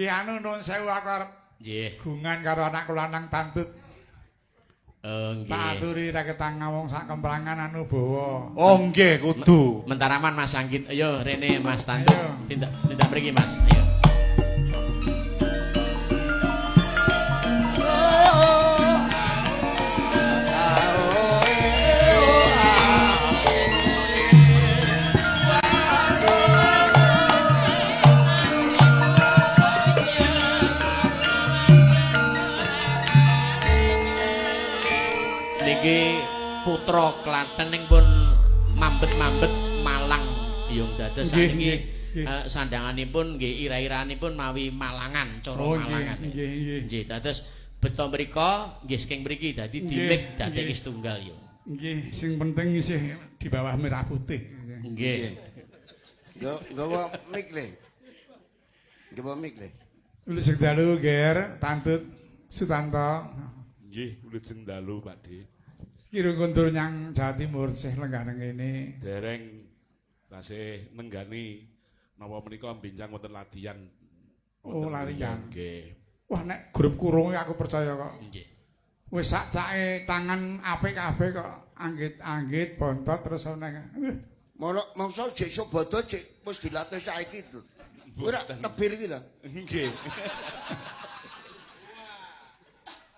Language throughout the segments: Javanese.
Nggih anu nuwun sewu aku arep Nggih. gungan karo anakku lanang Tantut. Oh nggih. Tak aturi raketang ngawong sak kemprangan anu bawa. Oh nggih kudu. Mentaraman Mas Anggit. Ayo rene Mas Tantut. Ayo. Tindak tindak mriki Mas. Ayo. Niki putra Klaten ning pun mambet-mambet Malang yung dados Nggih, saniki nggih, nggih. Sandanganipun nggih ira-iranipun mawi Malangan, cara Oh nggih, Malangan. nggih, nggih. Nggih, dados beto mriko nggih saking mriki dadi Nggih, dimik dadi nggih. setunggal yo. Nggih, sing penting isih di bawah merah putih. Nggih. Nggawa mic le. Nggawa mic le. Wilujeng dalu, Ger, Tantut Sutanto. Nggih, wilujeng dalu Pak D. Kira kondur nyang Jawa Timur sih lenggah nang kene. Dereng tasih nenggani napa menika bincang wonten latihan. Oh, latihan. Nggih. Wah, nek grup kurung aku percaya kok. Nggih. Wis sak cake tangan apik kabeh kok anggit-anggit bontot terus ana. Mono mongso jek iso bodho jek wis dilatih saiki to. Ora tebir iki to. Nggih.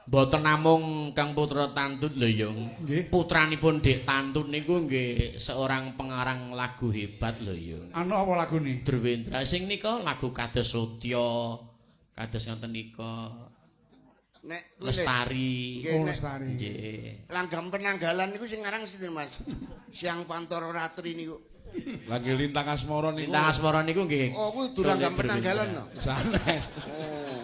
Mboten namung Kang Putra Tantut lho Yung. Nggih. Putranipun Dik Tantut niku nggih seorang pengarang lagu hebat lho Yung. Anu apa lagune? Drwendra sing nika lagu kados Sotya, kados ngoten nika Nek kuwi le, Lestari. Nggih, Oh, nek Lestari. Nggih. langgam penanggalan niku sing ngarang sinten Mas? Siang Pantoro Ratri niku. Lah nggih Lintang Asmara niku. Lintang Asmara niku nggih. Oh, kuwi dudu langgam penanggalan no. Sanes. Oh.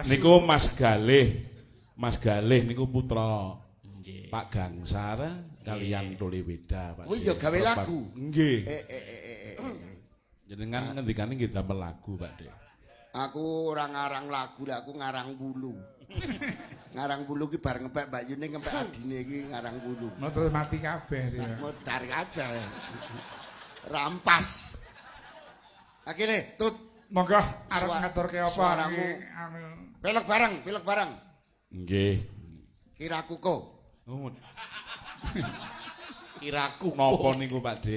Niku Mas Galih. Mas Galih niku putra Nggih. Pak Gangsar kaliyan Tuli Weda Pak. Kuwi ya gawe lagu. Nggih. Eh eh eh eh, eh. Jenengan ngendikane nggih damel lagu Pak D. Aku ora ngarang lagu lah, aku ngarang wulu. Ngarang wulu ki bar ngepek Mbak Yune ngepek adine iki ngarang wulu. Mau terus mati kabeh dia. Modar kabeh. Rampas. Akhirnya tut Monggo arep ngaturke apa suaramu. iki, anu pelek bareng, pelek bareng. Nggih. Kirakuko. Oh, Kiraku napa niku Pak D?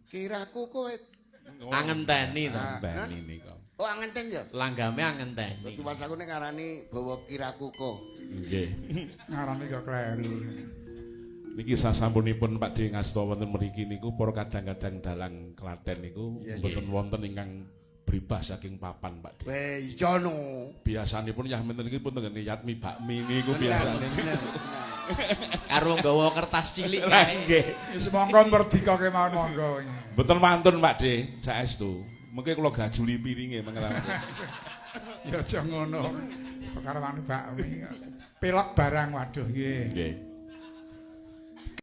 Kirakuko. Angenteni to. Ah. Ngenteni niku. Oh angenten ya. Langgame angenteni. Dadi pas aku nek ngarani bawa kirakuko. Nggih. ngarani kok kleru. Niki sasampunipun Pak D ngasta wonten mriki niku para kadang-kadang dalang Klaten niku Iya, mboten wonten ingkang bribah saking papan Pak D. Weh, iya no. Biasanipun yah menten iki pun tengene yatmi bakmi niku biasane. Bener, bener. Karo nggawa kertas cilik Lah kae. nggih. Wis monggo merdika kemawon monggo. Mboten wantun Pak D, saestu. Mengke kula gajuli piringe mengelan. Ya aja ngono. Perkara bakmi. Pilek barang waduh nggih. Nggih.